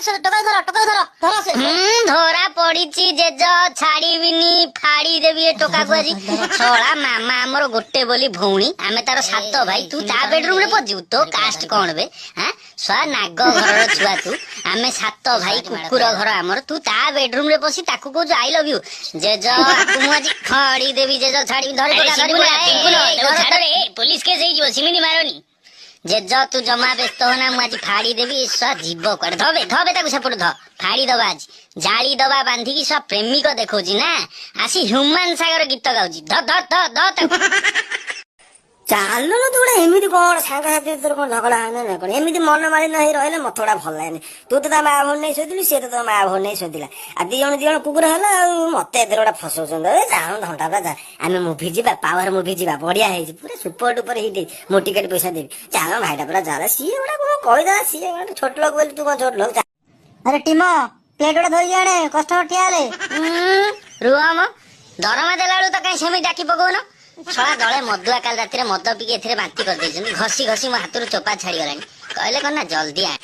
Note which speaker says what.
Speaker 1: ଟୋକା ଧର, ଟୋକା ଧର, ଧର ସେ।
Speaker 2: ଧରା ପଡିଛି ଜେଜ, ଛାଡିବିନି, ଫାଡି ଦେବି ଏ ଟୋକାକୁ ଆଜି। ଶଳା ମାମା ଆମର ଗୋଟେ ବୋଲି ଭଉଣୀ, ଆମେ ତାର ସାତ ଭାଇ, ତୁ ତା ବେଡରୁମ ରେ ପଶିଯିବୁ? ତୋ କାଷ୍ଟ କଣ ବେ? ହାଁ, ଶଳା ନାଗ ଘରର ଛୁଆ ତୁ। ଆମେ ସାତ ଭାଇ, କୁକୁର ଘର ଆମର, ତୁ ତା ବେଡରୁମ ରେ ପଶି ତାକୁ କହୁଛୁ I love you. ଜେଜ, ଆକୁ ମୁଁ ଆଜି ଫାଡି ଦେବି ଜେଜ, ଛାଡିବି, ଧରି ପକା, ଧରି ପକା। ପୋଲିସ କେସ୍ ହେଇଯିବ, ସେମିତି ମାରନି। ଜେଜ, ତୁ ଜମା ବ୍ୟସ୍ତ ହନା, ମୁଁ ଆଜି ଫାଡି ଦେବି। ଶଳା ଯିବ କୁଆଡେ? ଧବେ ଧବେ ତାକୁ, ସେପଟୁ ଧ, ଫାଡି ଦବା ଆଜି, ଜାଳି ଦବା ବାନ୍ଧିକି। ଶଳା ପ୍ରେମିକ ଦେଖଉଛି ନା, ଆସି ହ୍ୟୁମାନ ସାଗର ଗୀତ ଗାଉଛି। ଧ ଧ ଧ ଧ ତାକୁ।
Speaker 3: ଚାଲୁନୁ। ତୁ ଗୋଟେ ଏମିତି କଣ ସାଙ୍ଗସାଥି ଭିତରେ କଣ ଝଗଡ଼ା ହେଲା ନା କଣ? ଏମିତି ମନ ମାଳିନ ହେଇ ରହିଲେ ମତେ ଗୋଟା ଭଲ ଲାଗେନି। ତୁ ତ ତା ମା ଭଉଣୀ ନେଇ ଶୋଇଥିଲୁ, ସିଏ ତ ତୋ ମା ଭଉଣୀ ନେଇ ଶୋଇଥିଲା, ଆଉ ଦି ଜଣ ଦି ଜଣ କୁକୁର ହେଲା। ଆଉ ମତେ ଏଥିରେ ଗୋଟେ ଫସଉଛନ୍ତି। ଏ ଜାଣୁ ଧଣ୍ଡା ପୁରା ଯା। ଆମେ ମୁଭି ଯିବା, ପାୱାର ମୁଭି ଯିବା, ବଢିଆ ହେଇଛି, ପୁରା ସୁପର ଡୁପର ହିଟ୍ ହେଇଛି। ମୁଁ ଟିକେଟ ପଇସା ଦେବି, ଚାଲ। ଭାଇଟା ପୁରା ଚାଲ। ସିଏ ଗୋଟେ କଣ କହିଦେଲା, ସିଏ ଗୋଟେ ଛୋଟ ଲୋକ ବୋଲି ତୁ କଣ ଛୋଟ ଲୋକ?
Speaker 1: ଆରେ ଟିମ, ପ୍ଲେଟ ଗୋଟେ ଧରିକି ଆଣେ, କଷ୍ଟମର ଠିଆ ହେଲେ।
Speaker 2: ରୁହ ମ, ଦରମା ଦେଲା ବେଳକୁ ତ କାହିଁ ସେମିତି ଡାକି ପକଉନ? ଶଳା ଦଳେ ମଦୁଆ କାଲି ରାତିରେ ମଦ ପିଇକି ଏଥିରେ ବାନ୍ତି କରିଦେଇଛନ୍ତି, ଘଷି ଘଷି ମୋ ହାତରୁ ଚୋପା ଛାଡିଗଲାଣି। କହିଲେ କଣ ନା ଜଲ୍ଦି ଆଣ।